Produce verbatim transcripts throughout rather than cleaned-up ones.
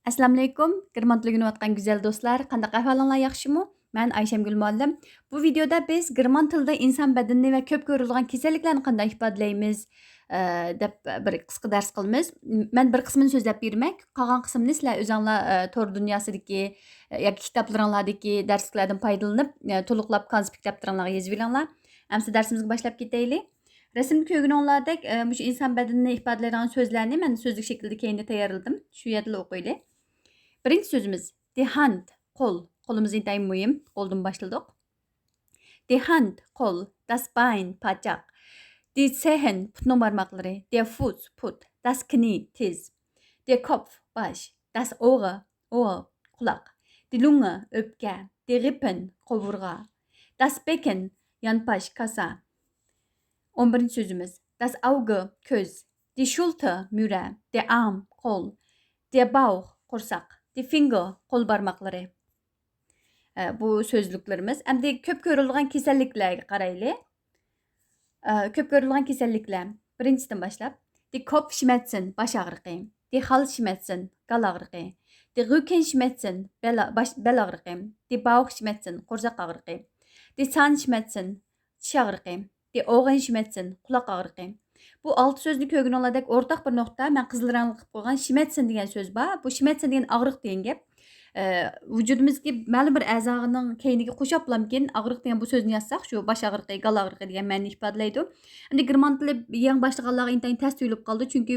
ئەسسالامۇئەلەيكۇم، گېرمان تىلى ئۆگىنىۋاتقان گۈزەل دوستلار، قانداق ئەھۋالىڭلار، ياخشىمۇ؟ مەن ئايشەمگۈل مۇئەللىم. بۇ ۋىدېيودا بىز گېرمان تىلىدا ئىنسان بەدىنىنى ۋە كۆپ كۆرۈلىدىغان كېسەللىكلەرنى قانداق ئىپادىلەيمىز، ئە، دەپ بىر قىسقا دەرس قىلىمىز. مەن بىر قىسمىنى سۆزلەپ بېرىمەن، قالغان قىسمىنى سىلەر ئۆزۈڭلار، ئە، تور دۇنياسىدىكى، ئە، ياكى كىتابلىرىڭلاردىكى دەرسلىكلەردىن پايدىلىنىپ، ئە، تولۇقلاپ كونسپىكت دەپتىرىڭلارغا يېزىۋېلىڭلار. ئەمسە دەرسىمىزگە باشلاپ كېتەيلى. رەسىمدە كۆرگىنىڭلاردەك، ئە، مۇشۇ ئىنسان بەدىنىنى ئىپادىلەيدىغان سۆزلەرنى مەن سۆزلۈك شەكلىدە كەينىدە تەييارلىدىم. شۇ يەردىلا ئوقۇيلى. بىرىنچى سۆزىمىز، دى ھاند، قول. قولىمىز ئىنتايىن مۇھىم. قولدىن باشلىدۇق. دى ھاند، قول. داس باين، پاچاق. دى زېھن، پۇتنىڭ بارماقلىرى. دى فۇس، پۇت. داس كنى، تىز. دى كوپف، باش. داس ئوغ، ئوغ، قۇلاق. دى لۇڭ، ئۆپكە. دى رىپپېن، قوبۇرغا. داس بېككېن، يانپاش، كاسا. ئون بىرىنچى سۆزىمىز، داس ئاۋگې، كۆز. دى شۇلتې، مۈرە. دى ئارم، قول. دى باۋخ، قورساق. دى فىنگېر، قول بارماقلىرى. ئە، بۇ سۆزلۈكلىرىمىز. ئەمدى كۆپ كۆرۈلىدىغان كېسەللىكلەرگە قارايلى. ئە، كۆپ كۆرۈلىدىغان كېسەللىكلەر. بىرىنچىدىن باشلاپ، دى كوپف شمېرتسېن، باش ئاغرىقى. دى ھالس شمېرتسېن، گال ئاغرىقى. دى رۈككېن شمېرتسېن، بەل، باش، بەل ئاغرىقى. دى باۋخ شمېرتسېن، قورساق ئاغرىقى. دى زاھن شمېرتسېن، چىش ئاغرىقى. دى ئوغېن شمېرتسېن، قۇلاق ئاغرىقى. بۇ ئالتە سۆزنى كۆرگىنىڭلاردەك ئورتاق بىر نۇقتا، مەن قىزىل رەڭلىك قىلىپ قويغان شمېرتسېن دېگەن سۆز بار. بۇ شمېرتسېن دېگەن ئاغرىق دېگەن گەپ. ئە، ۋۇجۇدىمىزدىكى مەلۇم بىر ئەزانىڭ كەينىگە قوشاپلامكىن ئاغرىق دېگەن بۇ سۆزنى يازساق، شۇ باش ئاغرىقى، گال ئاغرىقى دېگەن مەنىنى ئىپادىلەيدۇ. ئەمدى گېرمان تىلى يېڭى باشلىغانلارغا ئىنتايىن تەس تۇيۇلۇپ قالىدۇ، چۈنكى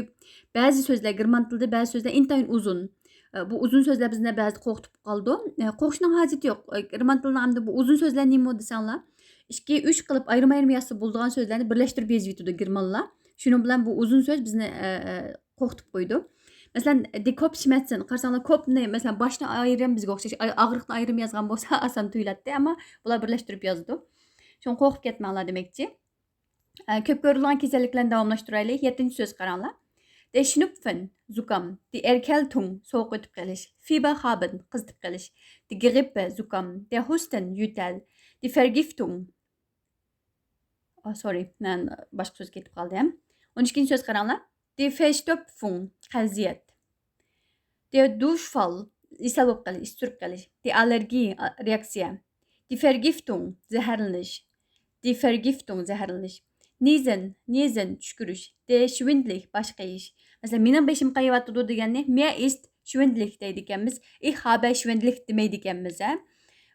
بەزى سۆزلەر، گېرمان تىلىدا بەزى سۆزلەر ئىنتايىن ئۇزۇن. ئە، بۇ ئۇزۇن سۆزلەر بىزنى بەزىدە قورقۇتۇپ قالىدۇ. ئە، قورقۇشنىڭ ھاجىتى يوق. ئە، گېرمان تىلىنىڭ ئەمدى بۇ ئۇزۇن سۆزلەر نېمە دېسەڭلار، ئىككى، ئۈچ قىلىپ ئايرىم-ئايرىم يازسا بولىدىغان سۆزلەرنى بىرلەشتۈرۈپ يېزىۋېتىدۇ گېرمانلار. شۇنىڭ بىلەن بۇ ئۇزۇن سۆز بىزنى، ئە، ئە، قورقۇتۇپ قويىدۇ. مەسىلەن، دى كوپف شمېرتسېن. قارىساڭلار، كوپفنى، مەسىلەن، باشنى ئايرىم، بىزگە ئوخشاش ئاي-، ئاغرىقنى ئايرىم يازغان بولسا ئاسان تۇيۇلاتتى، ئەمما بۇلار بىرلەشتۈرۈپ يازىدۇ. شۇڭا قورقۇپ كەتمەڭلار دېمەكچى. ئە، كۆپ كۆرۈلگەن كېسەللىكلەرنى داۋاملاشتۇرايلى. يەتتىنچى سۆزگە قاراڭلار. دى شنۇپفېن، زۇكام. دى ئېركەلتۇڭ، سوغۇق ئۆتۈپ قېلىش. فىبېر خابېن، قىزىتىپ قېلىش. دى گرىپپە، زۇكام. دى ھۇستېن، يۆتەل. دى فېرگىفتۇڭ. ئا، سورى، مەن باشقا سۆز كېتىپ قالدىم. ئون ئىككىنچى سۆز قاراڭلار. دى فېرشتۆپفۇڭ، قەۋزىيەت. دى دۇشفال، ئىسسىل بولۇپ قېلىش، ئىسسىپ قېلىش. دى ئاللېرگى، ئا، رېئاكسىيە. دى فېرگىفتۇڭ، زەھەرلىنىش. دى فېرگىفتۇڭ، زەھەرلىنىش. نىزېن، نىزېن، چۈشكۈرۈش. دى شۋىندلىك، باش قېيىش. مەسىلەن، مېنىڭ بېشىم قېيىۋاتىدۇ دېگەننى، ميە ئىست شۋىندلىك دەيدىكەنمىز. ئىخ ھابە شۋىندلىك دېمەيدىكەنمىز، ھە.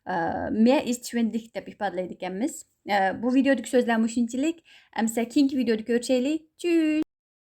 ئە، ميە ئىست شۋىندلىك دەپ ئىپادىلەيدىكەنمىز. ئە، بۇ ۋىدېيودىكى سۆزلەر مۇشۇنچىلىك. ئەمسە كېيىنكى ۋىدېيودا كۆرۈشەيلى. چۈس!